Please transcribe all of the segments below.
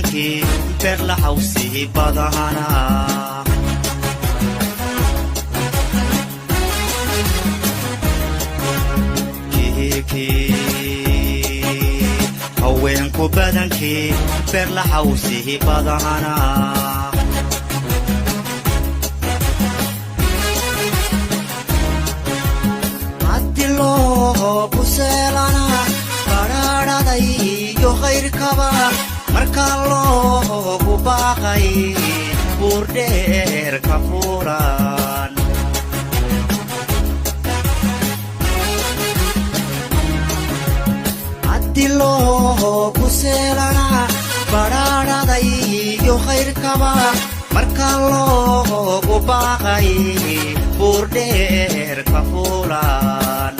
Badankii beerlaxawsii badahana. Haweenku badankii beerlaxawsii badahana. Haddi loo buseelana badhaadhaday iyo khayrkaba, markaa loogu baaqay buurdheer ka fuulan. Haddi loo buseelana badhaadhaday iyo khayrkaba, markaa loogu baaqay buurdheer ka fuulan.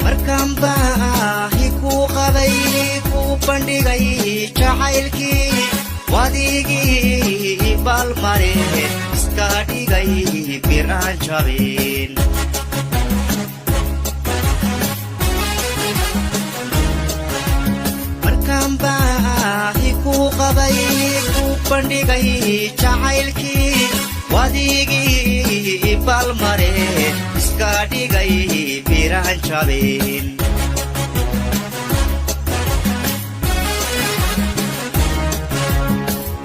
Markaan baahi kuu qabay, kuu bandhigay jacaylkii, wadigii balmare iska dhigay biraan jabin. Markaan baahi kuu qabay, kuu bandhigay jacaylkii, wadigii balmare iska dhigay biraan jabin.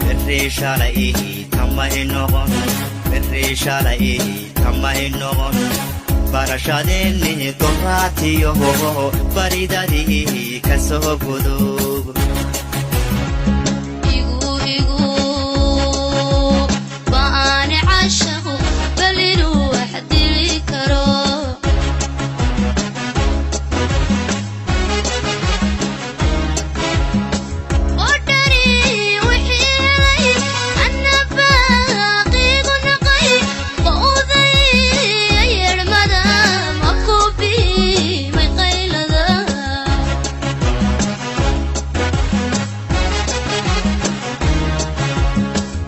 Berri shalay tamay noqon, berri shalay tamay noqon, barashadeenni doraatiyo baridadii ka soo gudub. Igu ba'aani caashaqu bal inuu wax dili karo. Odhani wixii helay anna baaqiigu naqay, ba'uday yeedhmada ma ku biimay qaylada.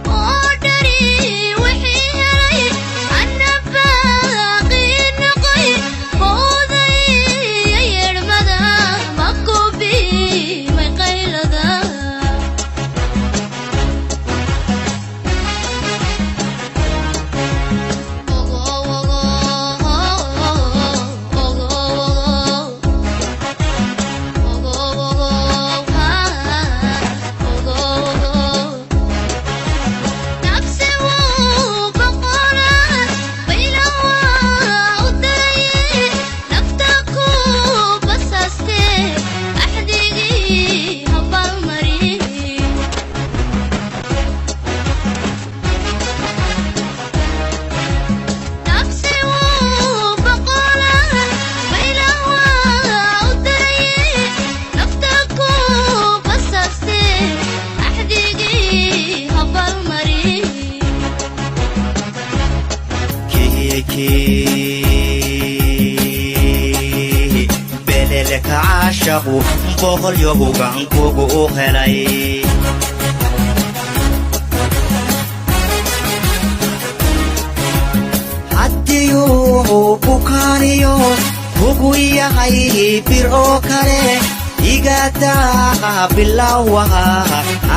Odhani wixii helay anna baaqii naqay, ba'uday yeedhmada ma ku biimay qaylada. Ogo ogo ogo ogo ogo ha ogo ogo nafsi wuu boqora bayla waa u daye nafta ku basaaste axdigii habalmarin. Nafsi wuu boqora bayla waa u daye nafta ku basaaste axdigii habalmarin. Belelka caashaqu boqolyohugan kugu u helay. Haddiyuu bukaaniyo kugu yahay bir oo kale, igadaa bilawaha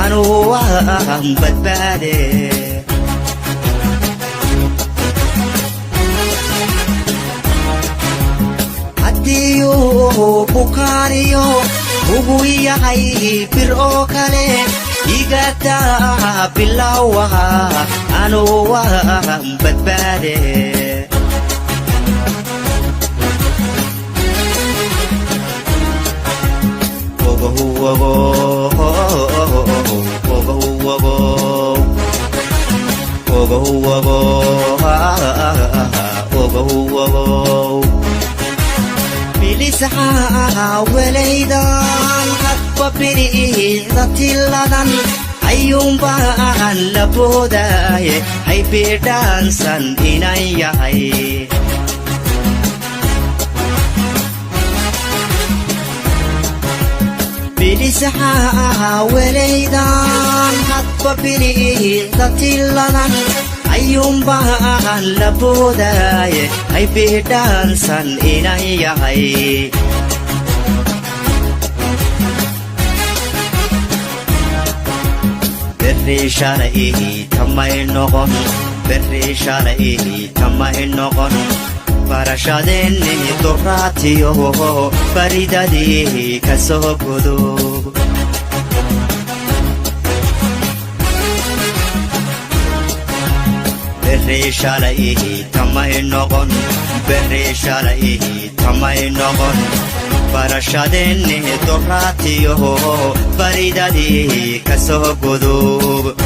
anuu waan badbaade. Haddiyuu bukaaniyo kugu yahay bir oo kale, igadaa bilawaha anuu waan badbaade. Bilisxaa welaydan hadba biriicda tiladan ayuunbaan la boodaaye, haybidhaansan inan yahay. Bidhisaxaa welaydan hadba biliicda tiladan ayuunbaan la boodaaye, hay bidhaansan inan yahay. Berri shalay tamay noqon, berri shalay tamay noqon, barashadeenni duraatiyo baridadii ka soo gudub. Berri shalay tamay noqon, berri shalay tamay noqon, barashadeenni duraatiyo baridadii ka soo gudub.